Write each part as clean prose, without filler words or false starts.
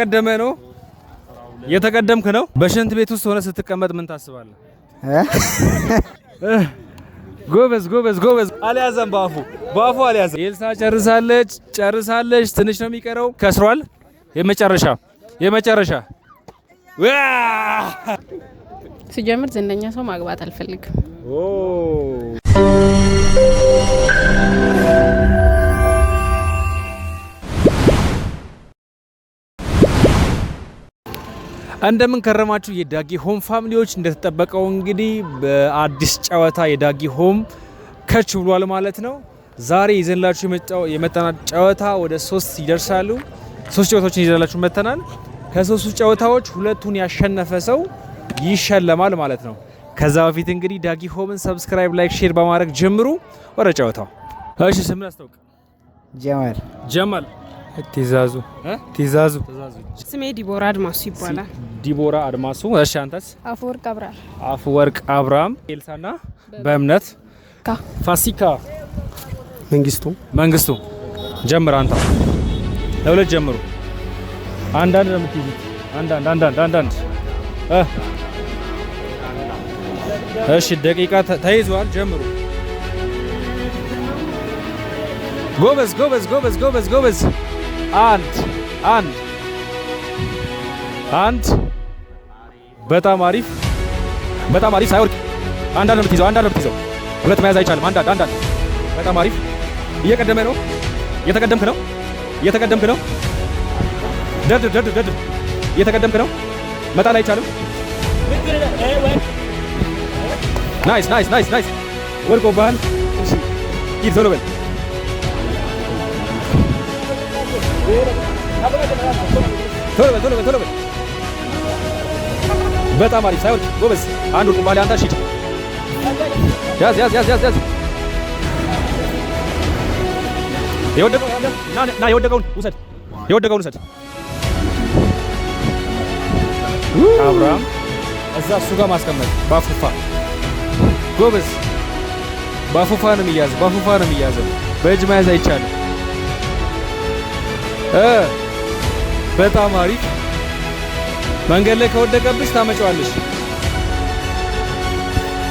ቀደመ ነው የተቀደምክ ነው። በሽንት ቤት ውስጥ ሆነ ስትቀመጥ ምን ታስባለህ? ጎበዝ ጎበዝ ጎበዝ። አልያዘም፣ በአፉ በአፉ አልያዘም። ኤልሳ ጨርሳለች ጨርሳለች። ትንሽ ነው የሚቀረው። ከስሯል። የመጨረሻ የመጨረሻ። ሲጀምር ዝነኛ ሰው ማግባት አልፈልግም። ኦ። እንደምን ከረማችሁ የዳጊ ሆም family ዎች። እንደተጠበቀው እንግዲህ በአዲስ ጨዋታ የዳጊ ሆም ከች ብሏል ማለት ነው። ዛሬ ይዘንላችሁ የመጣናት ጨዋታ ወደ ሶስት ይደርሳሉ። ሶስት ጨዋታዎችን ይዘንላችሁ መጥተናል። ከሶስቱ ጨዋታዎች ሁለቱን ያሸነፈ ሰው ይሸለማል ማለት ነው። ከዛ በፊት እንግዲህ ዳጊ ሆምን subscribe፣ like፣ share በማድረግ ጀምሩ። ወደ ጨዋታው። እሺ፣ ስምን አስታውቅ። ጀማል። ጀማል። ትእዛዙ። እ? ትእዛዙ። ስሜ ዲቦራ አድማሱ ይባላል። ዲቦራ አድማሱ። እሺ፣ አንተስ? አፈወርቅ አብራር። አፈወርቅ አብርሃም። ኤልሳና በእምነት። ካ። ፋሲካ። መንግስቱ። መንግስቱ፣ ጀምር። አንተ ለሁለት ጀምሩ። አንዳንድ ነው የምትይዙት። አንዳንድ አንዳንድ አንዳንድ እሺ፣ ደቂቃ ተይዟል። ጀምሩ። ጎበዝ ጎበዝ ጎበዝ ጎበዝ ጎበዝ። አንድ አንድ አንድ። በጣም አሪፍ በጣም አሪፍ። ሳይወድቅ አንዳንድ ነው የምትይዘው። አንዳንድ ነው የምትይዘው። ሁለት መያዝ አይቻልም። አንዳንድ አንዳንድ። በጣም አሪፍ። እየቀደመ ነው። እየተቀደምክ ነው። እየተቀደምክ ነው። ደርድር ደርድር ደርድር። እየተቀደምክ ነው። መጣል አይቻልም። Nice nice nice nice። ወድቆብሃል። እሺ ሂድ፣ ቶሎ በል። ቶሎ በል ቶሎ በል ቶሎ በል። በጣም አሪፍ፣ ሳይወድቅ፣ ጎበዝ። አንድ ወድቆብሃል። አንተ ሂድ። ያዝ ያዝ ያዝ ያዝ ያዝ። የወደቀውን ና ና፣ የወደቀውን ውሰድ፣ የወደቀውን ውሰድ። አብርሃም እዛ እሱ ጋር ማስቀመጥ ባፉፋ። ጎበዝ። ባፉፋ ነው የሚያዘው፣ ባፉፋ ነው የሚያዘው። በእጅ መያዝ አይቻልም። በጣም አሪፍ። መንገድ ላይ ከወደቀብሽ ታመጪዋለሽ።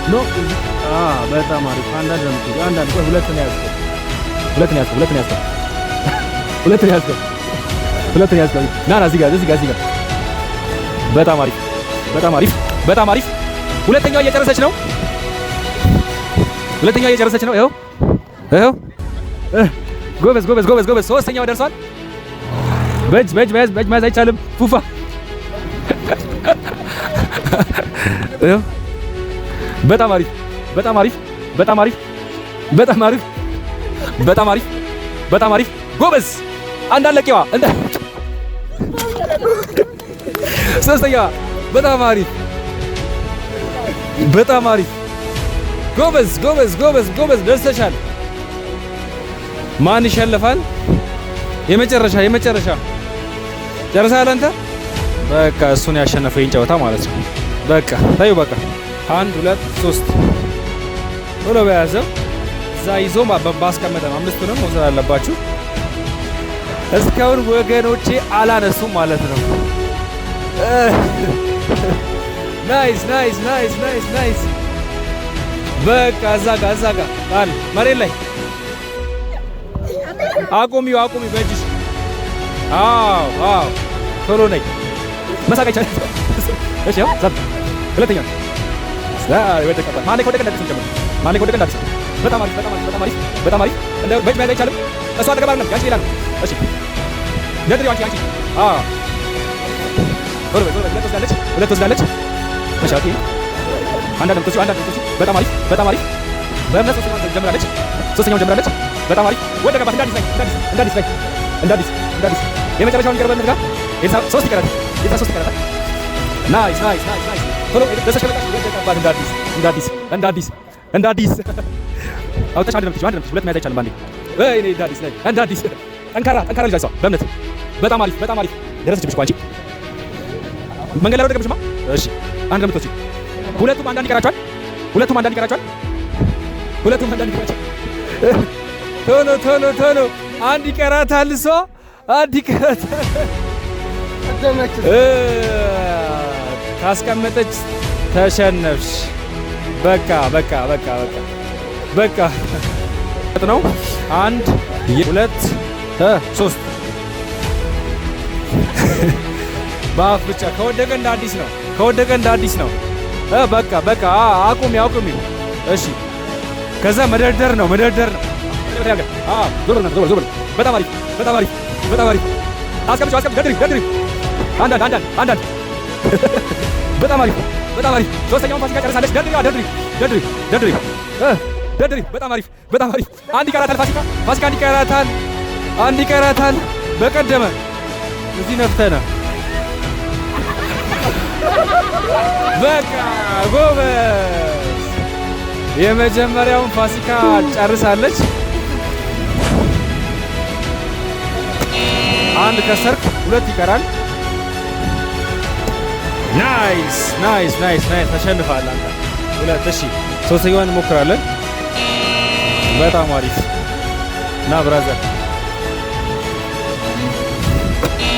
No፣ አ በጣም አሪፍ። አንዳንድ ነው የምትይዘው። አንዳንድ። ቆይ፣ ሁለት ነው ያዝከው። ሁለት ነው ያዝከው። ሁለት ነው ያዝከው። ሁለት ነው ያዝከው። ሁለት ነው ያዝከው። ና ና፣ እዚህ ጋር፣ እዚህ ጋር፣ እዚህ ጋር። በጣም አሪፍ በጣም አሪፍ በጣም አሪፍ። ሁለተኛዋ እየጨረሰች ነው። ሁለተኛዋ እየጨረሰች ነው። ይኸው ይኸው። ጎበዝ ጎበዝ ጎበዝ ጎበዝ። ሶስተኛው ደርሷል። በእጅ መያዝ አይቻልም። ፉፋ ይኸው። በጣም አሪፍ በጣም አሪፍ በጣም አሪፍ በጣም አሪፍ በጣም አሪፍ በጣም አሪፍ። ጎበዝ። አንድ አለቂዋ እንደ ሶስተኛ። በጣም አሪፍ በጣም አሪፍ። ጎበዝ ጎበዝ ጎበዝ ጎበዝ። ደርሰሻል። ማን ይሸልፋል? የመጨረሻ የመጨረሻ። ጨርሰሃል አንተ? በቃ እሱን ያሸነፈው ይህን ጨዋታ ማለት ነው። በቃ ታዩ። በቃ አንድ ሁለት ሶስት ቶሎ በያዘው እዛ ይዞ ባስቀመጠ ነው። አምስቱንም መውሰድ አለባችሁ። እስካሁን ወገኖቼ አላነሱም ማለት ነው። Nice nice nice nice nice። በቃ እዛ ጋ እዛ ጋ ጣል መሬት ላይ። አቁሚው አቁሚው በእጅሽ። አዎ አዎ፣ ቶሎ ነይ። መሳቅ አይቻልም። እሺ ያው ዛብ ሁለተኛ ወደቀ። ማን ላይ ከወደቀ እንዳዲስ ጀምር። ማን ላይ ከወደቀ እንዳዲስ። በጣም አሪፍ በጣም አሪፍ በጣም አሪፍ በጣም አሪፍ። እንደ በእጅ መያዝ አይቻልም። እሷ አጠገብ አይደለም፣ ያንቺ ሌላ ነው። እሺ ደርድሪው አንቺ አንቺ። አዎ ቶሎ በይ ቶሎ በይ። ሁለት ወስዳለች፣ ሁለት ወስዳለች። እሺ okay፣ አንዳንድ ምትወስጂው፣ አንዳንድ ምትወስጂው። በጣም አሪፍ በጣም አሪፍ። በእምነት ሶስተኛውን ጀምራለች፣ ሶስተኛውን ጀምራለች። በጣም አሪፍ። ወደቀባት። እንደ አዲስ ላይ፣ እንደ አዲስ፣ እንደ አዲስ ላይ፣ እንደ አዲስ፣ እንደ አዲስ። የመጨረሻውን ይቀርበል ጋር ኤልሳ ሶስት ይቀራል። ኤልሳ ሶስት ይቀራል። Nice nice nice nice። ቶሎ ደርሰሽ ከመጣሽ። ወደቀባት። እንደ አዲስ እንደ አዲስ እንደ አዲስ እንደ አዲስ አውጥተሽ አንድ ነው የምትይዘው፣ አንድ ነው የምትይዘው። ሁለት መያዝ አይቻልም ባንዴ። ወይኔ እንደ አዲስ ላይ፣ እንደ አዲስ። ጠንካራ ጠንካራ ልጅ አይሷ በእምነት። በጣም አሪፍ በጣም አሪፍ። ደረሰችብሽ እኮ አንቺ። መንገድ ላይ ወደቀብሽማ። እሺ አንድ ነው የምትወስጂው። ሁለቱም አንዳንድ ይቀራቸዋል። ሁለቱም አንዳንድ ይቀራቸዋል። ሁለቱም አንዳንድ ይቀራቸዋል። ቶሎ ቶሎ ቶሎ። አንድ ይቀራታል እሷ፣ አንድ ይቀራታል። ካስቀመጠች ተሸነፍሽ። በቃ በቃ በቃ በቃ በቃ ነው። አንድ፣ ሁለት፣ ሶስት። በአፍ ብቻ ከወደቀ እንደ አዲስ ነው። ከወደቀ እንደ አዲስ ነው። በቃ በቃ፣ አቁሚ አቁሚ። እሺ፣ ከዛ መደርደር ነው፣ መደርደር ነው። ዞር ዞር ዞር። በጣም አሪፍ፣ በጣም አሪፍ፣ በጣም አሪፍ። አስቀምጪው፣ አስቀምጪው። ደርድሪ፣ ደርድሪ። አንዳንድ፣ አንዳንድ፣ አንዳንድ። በጣም አሪፍ፣ በጣም አሪፍ። ሶስተኛውን ፋሲካ ጨርሳለች። ደርድሪ፣ ደርድሪ፣ ደርድሪ፣ ደርድሪ፣ ደርድሪ። በጣም አሪፍ፣ በጣም አሪፍ። አንድ ይቀራታል። ፋሲካ፣ ፋሲካ፣ አንድ ይቀራታል። አንድ ይቀራታል። በቀደመ እዚህ ነፍተነ። በቃ ጎበዝ። የመጀመሪያውን ፋሲካ ጨርሳለች። አንድ ከሰርክ፣ ሁለት ይቀራል። Nice, nice, nice, nice። ተሸንፋል አንተ። ሁለት። እሺ፣ ሶስተኛዋን እንሞክራለን። በጣም አሪፍ። ና brother።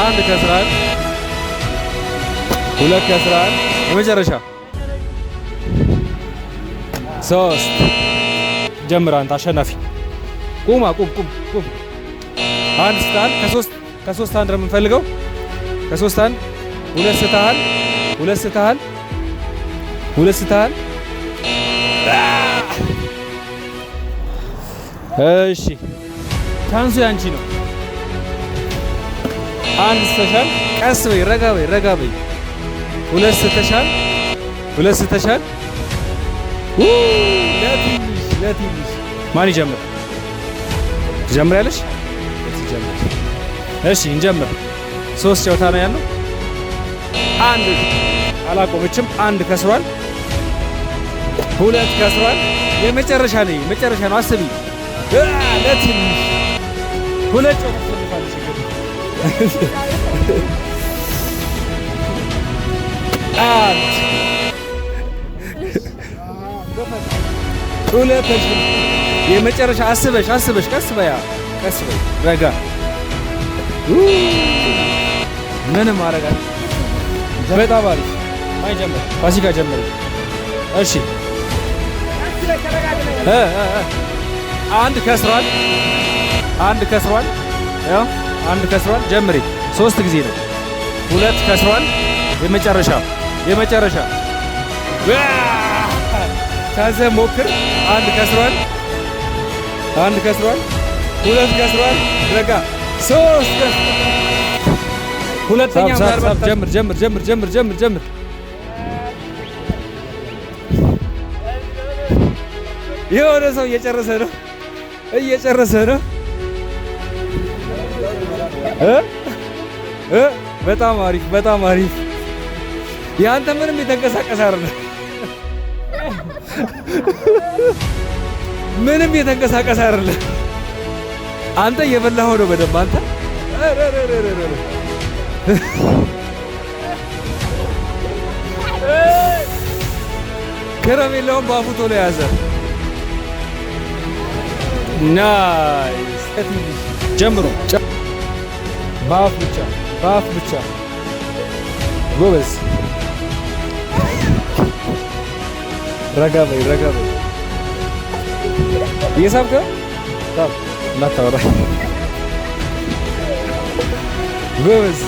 አንድ ከስራል፣ ሁለት ከስራል፣ የመጨረሻ ሶስት። ጀምር አንተ አሸናፊ። ቁማ፣ ቁም፣ ቁም፣ ቁም። አንድ ስተሃል። ከሶስት፣ ከሶስት አንድ ነው የምንፈልገው። ከሶስት አንድ። ሁለት ስተሃል፣ ሁለት ስተሃል፣ ሁለት ስተሃል። እሺ፣ chance ኡ ያንቺ ነው። አንድ ስተሻል። ቀስ በይ፣ ረጋ በይ፣ ረጋ በይ። ሁለት ስተሻል፣ ሁለት ስተሻል። ለትንሽ፣ ለትንሽ። ማን ይጀምር? ትጀምሪያለሽ? ትጀምር። እሺ፣ እንጀምር። ሶስት ጨዋታ ነው ያለው። አንድ አላቆመችም። አንድ ከስሯል፣ ሁለት ከስሯል። የመጨረሻ ነው፣ መጨረሻ ነው። አስቢ፣ ለትንሽ ሁለት ጨዋታ ተሸንፋለች። እንግዲህ አንድ፣ ሁለት፣ የመጨረሻ። አስበሽ፣ አስበሽ፣ ቀስ በያ፣ ቀስ በይ፣ ረጋ። ምንም አረጋል። በጣም አሪፍ። ማን ጀምር? ፋሲካ ጀምር። እሺ፣ አንድ ከስሯል፣ አንድ ከስሯል፣ ያው አንድ ከስሯል። ጀምሪ። ሶስት ጊዜ ነው። ሁለት ከስሯል። የመጨረሻ፣ የመጨረሻ chance ሞክር። አንድ ከስሯል፣ አንድ ከስሯል፣ ሁለት ከስሯል። ረጋ። ሶስት ከስሯል። ሁለተኛ ምናልባት። ጀምር፣ ጀምር፣ ጀምር፣ ጀምር፣ ጀምር፣ ጀምር። የሆነ ሰው እየጨረሰ ነው፣ እየጨረሰ ነው እ እ በጣም አሪፍ፣ በጣም አሪፍ። ያንተ ምንም የተንቀሳቀሰ አይደለም። ምንም የተንቀሳቀሰ አይደለም። አንተ እየበላኸው ነው በደንብ አንተ። ኧረ ኧረ ኧረ ኧረ። ከረሜላውን በአፉ ቶሎ ያዘ። Nice። ጀምሩ። በአፍ ብቻ፣ በአፍ ብቻ። ጎበዝ። ረጋ በይ፣ ረጋ በይ። እየሳብክ ነው፣ እንዳታወራ። ጎበዝ።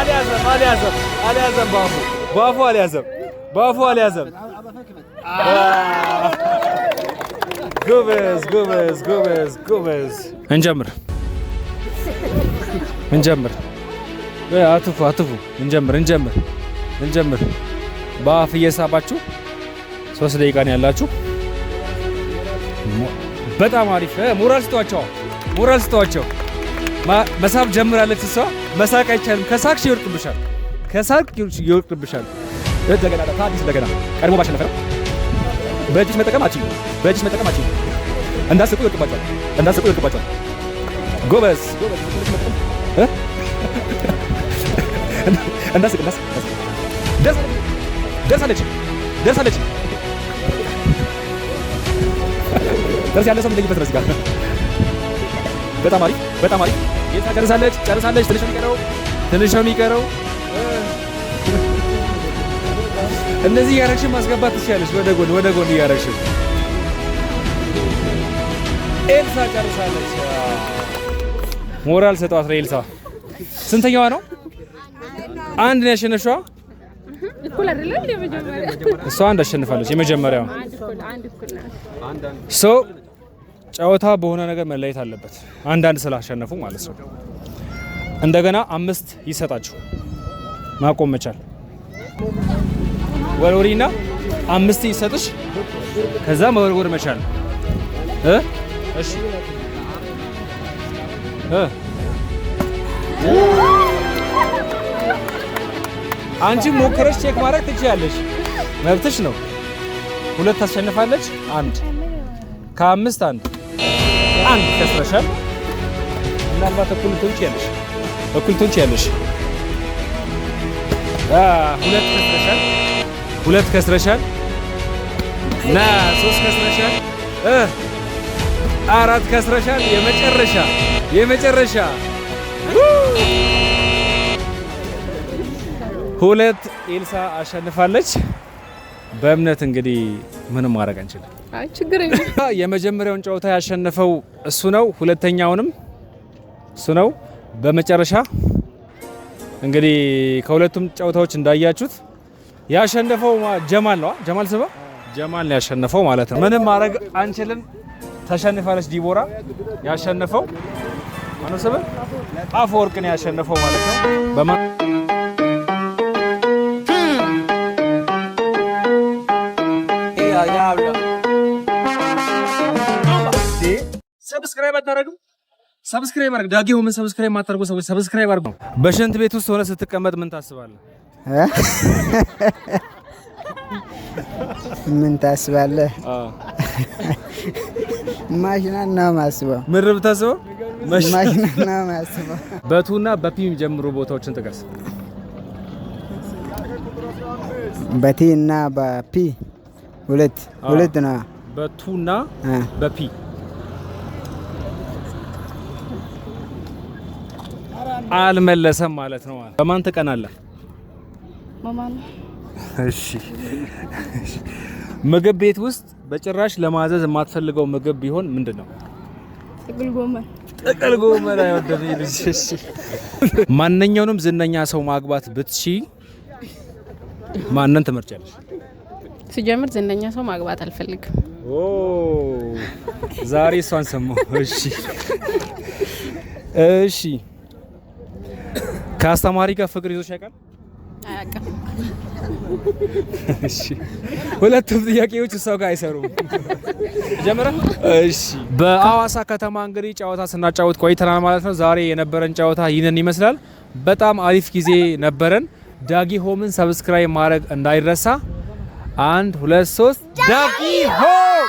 አልያዘም፣ አልያዘም፣ አልያዘም። ባፉ፣ ባፉ አልያዘም፣ ባፉ አልያዘም። ጎበዝ፣ ጎበዝ፣ ጎበዝ፣ ጎበዝ። እንጀምር፣ እንጀምር። አትፉ፣ አትፉ። እንጀምር፣ እንጀምር፣ እንጀምር። በአፍ እየሳባችሁ። 3 ደቂቃ ነው ያላችሁ። በጣም አሪፍ። ሞራል ስጧቸው፣ ሞራል ስጧቸው። መሳብ ጀምራለች እሷ። መሳቅ አይቻልም። ከሳቅሽ ይወድቅብሻል። ከሳቅ ይወድቅብሻል። እንደገና ከአዲስ እንደገና ቀድሞ ባሸነፈ ነው። በእጅሽ መጠቀም አትችይም። በእጅሽ መጠቀም አትችይም። እንዳስቁ ይወድቅባቸዋል። እንዳስቁ ይወድቅባቸዋል። ጎበዝ ጎበዝ። እ? እንዳስቅ እንዳስቅ ደርሳለች ደርሳለች። ደርስ ያለ ሰው የሚለይበት ነው እዚህ ጋር። በጣም አሪፍ፣ በጣም አሪፍ። ኤልሳ ጨርሳለች፣ ጨርሳለች። ትንሽ ነው የሚቀረው፣ ትንሽ ነው የሚቀረው። እንደዚህ እያረግሽን ማስገባት ትችያለሽ። ወደ ጎን ወደ ጎን እያረግሽን። ኤልሳ ጨርሳለች። ሞራል ሰጧት ለኤልሳ። ስንተኛዋ ነው? አንድ ነው ያሸነፍሽዋ። እኩል አይደለም እንደ መጀመሪያ? እሷ አንድ አሸንፋለች። የመጀመሪያው አንድ እኩል፣ አንድ እኩል ናት። So ጨዋታ በሆነ ነገር መለየት አለበት። አንዳንድ ስላሸነፉ ማለት ነው። እንደገና አምስት ይሰጣችሁ ማቆም መቻል። ወርውሪና አምስት ይሰጥሽ፣ ከዛ መወርወር መቻል እ እሺ እ አንቺ ሞክረሽ check ማድረግ ትችያለሽ፣ መብትሽ ነው። ሁለት ታሸንፋለች። አንድ ከአምስት አንድ አንድ ከስረሻል። ምናልባት እኩል ትሆን ትችያለሽ፣ እኩል ትሆን ትችያለሽ። ሁለት ከስረሻል፣ ሁለት ከስረሻል፣ ና ሶስት ከስረሻል፣ አራት ከስረሻል። የመጨረሻ የመጨረሻ ሁለት ኤልሳ አሸንፋለች። በእምነት እንግዲህ ምንም ማድረግ አንችልም። አይ ችግር የለም። የመጀመሪያውን ጨዋታ ያሸነፈው እሱ ነው። ሁለተኛውንም እሱ ነው። በመጨረሻ እንግዲህ ከሁለቱም ጨዋታዎች እንዳያችሁት ያሸነፈው ጀማል ነው። ጀማል ስባ ጀማል ነው ያሸነፈው ማለት ነው። ምንም ማድረግ አንችልም። ተሸንፋለች ዲቦራ። ያሸነፈው ማነው? ስም አፈወርቅ ነው ያሸነፈው ማለት ነው። በማ Diablo. Subscribe አታደርግም? Subscribe አድርግ። ዳጊ ሆምን subscribe ማታደርጉ ሰዎች subscribe አድርጉ። በሽንት ቤት ውስጥ ሆነ ስትቀመጥ ምን ታስባለህ? እ? ምን ታስባለህ? ማሽና ነው ማስበው። ምን ነው የምታስበው? ማሽና ነው ማስበው። በ two ና በ P የሚጀምሩ ቦታዎችን ጥቀስ። በ T እና በ P ሁለት ሁለት ነው። በ two ና በ P አልመለሰም ማለት ነው። በማን ትቀናለህ? ማማን። እሺ፣ ምግብ ቤት ውስጥ በጭራሽ ለማዘዝ የማትፈልገው ምግብ ቢሆን ምንድን ነው? ጥቅል ጎመን። ጥቅል ጎመን አይወድም ይህ ልጅ። እሺ፣ ማንኛውንም ዝነኛ ሰው ማግባት ብትችዪ ማንን ትመርጫለሽ? ሲጀምር ዝነኛ ሰው ማግባት አልፈልግም። ኦ፣ ዛሬ እሷን ሰማሁ። እሺ እሺ። ከአስተማሪ ጋር ፍቅር ይዞሽ ያውቃል? አያውቅም። እሺ፣ ሁለቱም ጥያቄዎች እሷ ጋር አይሰሩም። ጀመረ። እሺ፣ በአዋሳ ከተማ እንግዲህ ጨዋታ ስናጫወት ቆይተናል ማለት ነው። ዛሬ የነበረን ጨዋታ ይህንን ይመስላል። በጣም አሪፍ ጊዜ ነበረን። ዳጊ ሆምን subscribe ማድረግ እንዳይረሳ። አንድ፣ ሁለት፣ ሶስት። ዳጊ ሆም።